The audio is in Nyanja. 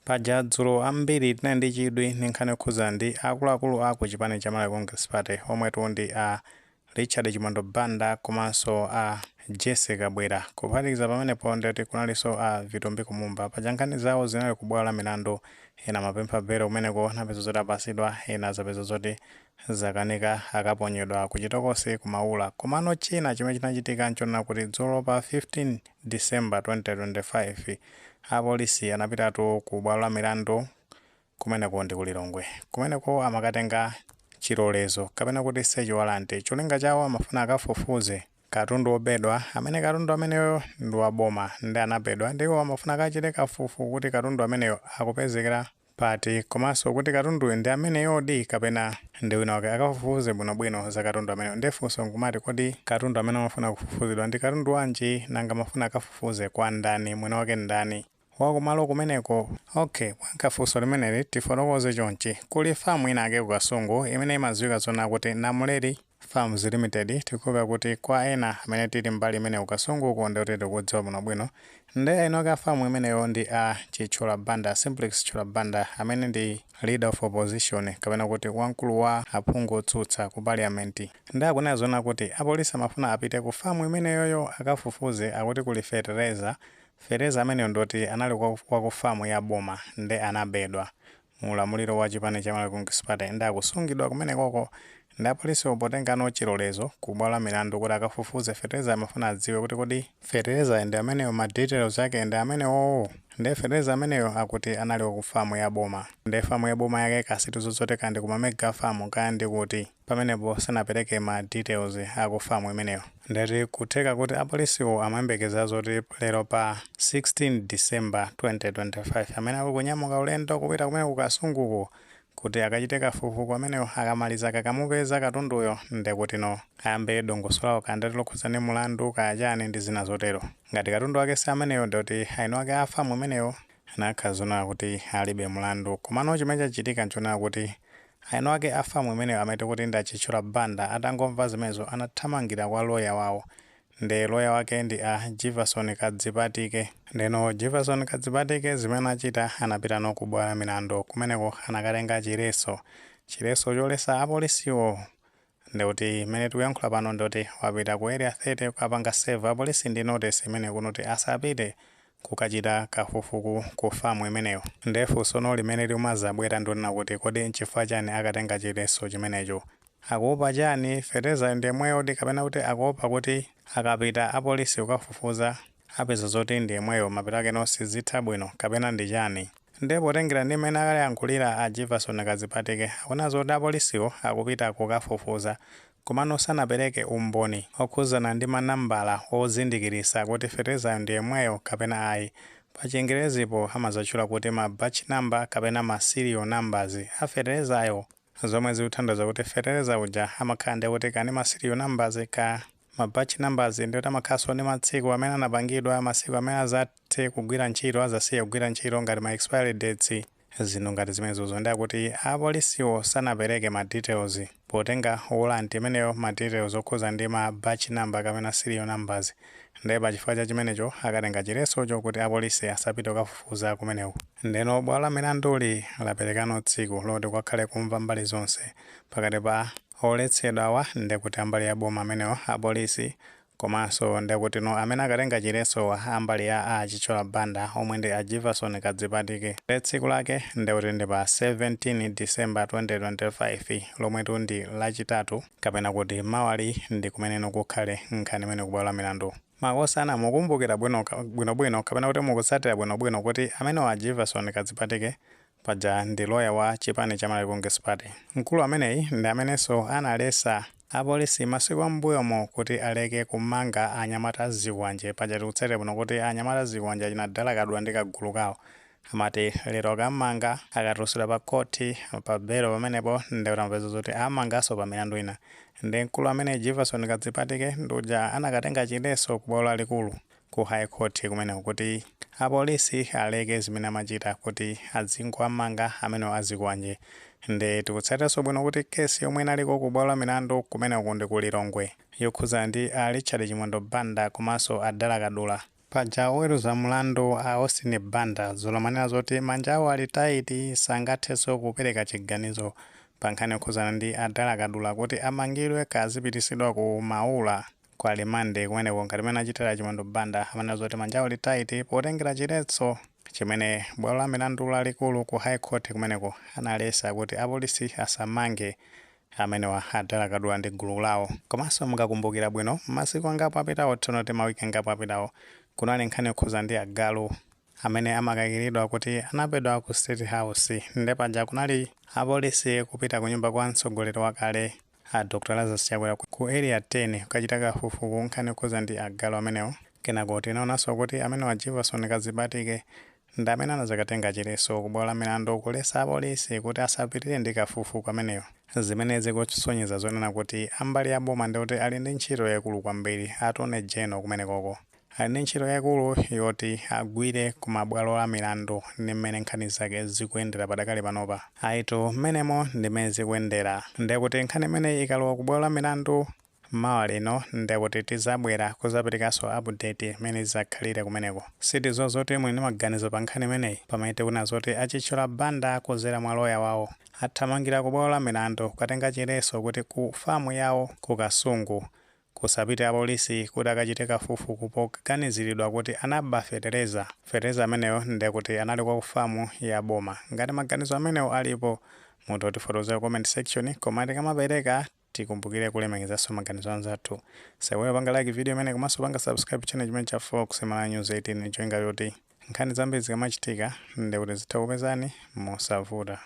Paja dzulo ambiri tinali ndi chidwi ndi nkhani yokhudzana ndi akuluakulu a ku chipani cha Malawi Congress Party, omwetu ndi a Richard Chimwendo Banda komanso a Jessie Kabwila. Kuphatikiza pamenepo, ndikuti kunalinso a Vitumbiko Mumba. Paja nkhani zawo zinali ku bwalo la milandu. Ena amapempha belo kumeneko, napeza zoti apasidwa, ena zapeza zoti zakanika, akaponyedwa ku chitokosi kumaula. Komano china chimene chinachitika nchonena kuti dzulo pa 15 December 2025, apolisi anapitatu ku bwalo la milandu kumeneko ndi ku Lilongwe. Kumeneko amakatenga chilolezo kapena kuti search warrant. Cholinga chawo amafuna akafufuze katundu wobedwa, amene katundu ameneyo ndi waboma ndi anabedwa, ndipo amafuna akachite kafukufuku kuti katundu ameneyo akupezekera pati, komanso kuti katunduyo ndi ameneyodi kapena ndi wina wake. Akafufuze bwinobwino za katundu ameneyo. Ndefunso nkumati, kodi katundu amene amafuna kufufuzidwa ndi katundu wanji? Nanga amafuna akafufuze kwa ndani? Mwini wake ndani wakumalo kumeneko? Okay, bwanka limeneli tifotokoze chonchi. Kuli famu ina ake ku Kasungu imene imadziwika zona kuti Namuleri Farms Limited. Tikukhulupira kuti kwa ena amene tili mbali imene ku Kasungu uko, ndikuti tikudziwa bwinobwino. Nde eni ake famu imeneyo ndi a Chithyola Banda, Simplex Chithyola Banda, amene ndi leader of opposition kapena kuti wamkulu wa aphungu otsutsa ku parliament. Ndi akunena zona kuti apolisi amafuna apite ku famu imeneyoyo akafufuze. Akuti kuli fetereza. Fetereza ameneyo ndoti anali wa ku famu ya boma, nde anabedwa mu ulamuliro wa chipani cha Malawi Congress Party, ndi akusungidwa kumenekoko. Ndi apolisi potengano chilolezo ku bwalo la milandu kuti akafufuze fetereza, amafuna adziwe kuti kodi fetereza ndi ameneyo, ma details ake ndi amenewowo. Ndi fetereza ameneyo akuti anali ku famu ya boma. Ndi famu ya boma yake kasitu zozote kandi kuma mega farm kaya ndi kuti pamenepo, sanapereke ma details aku famu imeneyo. Ndati kutheka kuti apolisiwo amayembekeza zoti lero pa 16 December 2025, amene akukunyamuka ulendo kupita kumene kukasunguko kuti akachite kafukufuku ameneyo, akamaliza akakamupeza katunduyo, ndekuti no ayambe dongosolo lawo kandati lokhuza ndi mulandu kaya chani ndi zina zotero. Ngati katundu wake si ameneyo, ndikuti eni ake a famu imeneyo anakhala zonena kuti alibe mulandu. Komano chimene chachitika nchonena kuti eni ake a famu imeneyo, amene kuti ndi Achithyola Banda, atangomva zimenezo anathamangira kwa loya wawo. Ndi loya wake ndi a Jefferson Kadzipatike. Ndeno Jefferson Kadzipatike zimene achita, anapita no ku bwalo la milandu. Kumeneko anakatenga chiletso, chiletso cholesa apolisiwo. Ndikuti mmene tikuyankhula pano, ndikuti wapita ku Area 30 kukapanga serve apolisi ndi notice imene kunoti asapite kukachita kafukufuku ku famu imeneyo. Ndefunso limene limazabwera ndionena kuti kodi nchifukwa chani akatenga chiletso chimenecho? Akuopa chani? Fetereza ndi yemweyodi, kapena kuti akuopa kuti akapita apolisi kukafufuza apeza zoti ndi yemweyo, mapeto ake nonse zitha bwino, kapena ndi chani? Ndipo potengera ndi mmene akayankhulira a Jefferson Kadzipatike, akuona zoti apolisiwo akupita kukafufuza, komano sanapereke umboni okhuzana ndi manambala ozindikirisa kuti feterezayo ndi yemweyo kapena ayi. Pa Chingerezipo amazatchula kuti ma batch number kapena ma serial numbers a feterezayo, zomwe zikuthandiza kuti fetereza uja amakhala ndi kuti kani ma serial numbers ka ma batch numbers, ndikuti amakhalanso ndi matsiku amene anapangidwa, masiku amene azathe kugwira ntchito, azasiya kugwira ntchito, ngati ma expiry dates, zinthu ngati zimenezozo. Ndi akuti apolisiwo sanapereke ma details potenga warrant imeneyo, ma details okhuza ndi ma batch number kapena serial numbers. Ndiye pachifukwa cha chimenecho akatenga chiletsocho kuti apolisi asapite kukafufuza kumeneko. Ndeno bwalo la milanduli laperekano tsiku loti kukakhale kumva mbali zonse pakati pa oletsedwawa, ndekuti ambali ya boma amenewo apolisi, komanso ndekuti no amene akatenga chiletsowa, ambali ya a Chithyola Banda, omwe ndi a Jefferson Kadzipatike. Ndi tsiku lake ndekuti ndi pa 17 December 2025, lomwetu ndi Lachitatu kapena kuti mawali, ndi kumeneno kukhale nkhani imene kubwalo la milandu. Makosana, mukumbukira bwinobwino kapena kuti mukutsatira bwinobwino kuti amene wa Jefferson Kadzipatike paja ndi loya wa chipani cha Malawi Congress Party. Mkulu ameneyi ndi amenenso analesa apolisi masiku ambuyomo kuti aleke kumanga anyamata zikwanje. Paja tikutsatira bwino kuti anyamata zikwanje achina Dala Kadwa ndi kagulu kawo amati lero akamanga, akatulusidwa pa khoti pa belo, pamenepo ndikuti amapeza zoti amanganso pa milandu ina. Ndi mkulu amene Jefferson Kadzipatike ndi uja anakatenga chiletso ku bwalo lalikulu ku High Court kumeneko kuti apolisi aleke zimene amachita kuti azingowamanga amenewo azikwanje. Ndi tikutsatiranso bwino kuti kesi yomwe inaliko ku bwalo la milandu kumeneko ndi ku Lilongwe, yokhuzana ndi a Richard Chimwendo Banda komanso a Dala Kadula. Paja oweruza mlandu a Austin Banda dzulo amanena zoti manja awo ali tight, sangathenso kupereka chiganizo pa nkhani yokhuzana ndi a Dala Kadula kuti amangidwe kazipitisidwa ku Maula kwa remand kumeneko ngati mmene achitira Chimwendo Banda. Amanena zoti manja awo ali tight potengera chiletso chimene bwalo la milandu lalikulu ku High Court kumeneko analesa kuti apolisi asamange amenewa a Dala Kadula ndi gulu lawo. Komanso mukakumbukira bwino, masiku angapo apitawo, tsono ti mawiki angapo apitawo, kunali nkhani yokhuza ndi agalu amene amakayikiridwa kuti anapedwa ku State House. Nde paja kunali apolisi kupita ku nyumba kwa mtsogoleri wakale a Dr Lazarus Chakwera ku Area 10 kukachita kafukufuku nkhani yokhuza ndi agalu amenewo. Kenako tinaonanso kuti amenewa Jefferson Kazipatike ndi amene anazakatenga chiletso ku bwalo la milandu kulesa apolisi kuti asapitirire ndi kafukufuku ameneyo, zimene zikusonyeza zonena kuti ambali ya boma ndikuti ali ndi ntchito yaikulu kwambiri. Attorney General kumenekoko ali ndi ntchito yaikulu yoti agwire ku mabwalo a milandu ndi mmene nkhani zake zikuyendera padakali panopa. Aitu, mmenemo ndi mmene zikuyendera. Ndekuti nkhani imeneyi ikalowa ku bwalo la milandu mawa lino, ndekuti tizabwera kuzaperekanso update imene zizakhalire kumeneko. Sitizo zoti muli ndi maganizo pa nkhani imeneyi, pamene tikuna zoti a Chithyola Banda kuzera mwa loya wawo athamangira ku bwalo la milandu kukatenga chiletso kuti ku famu yawo ku Kasungu kusapite apolisi kuti akachite kafukufuku poganiziridwa kuti anaba fetereza. Fetereza ameneyo ndekuti anali kwa kufamu ya boma. Ngati maganizo amenewo alipo, mutha kutifotokozera comment section, koma tikamapereka tikumbukire kulemekezanso maganizo anzathu. Saiwale panga like video imene komanso panga subscribe channel chimene cha Fox Malawi News 18, cholinga choti nkhani zambiri zikamachitika ndekuti zitha kupezani mosavuta.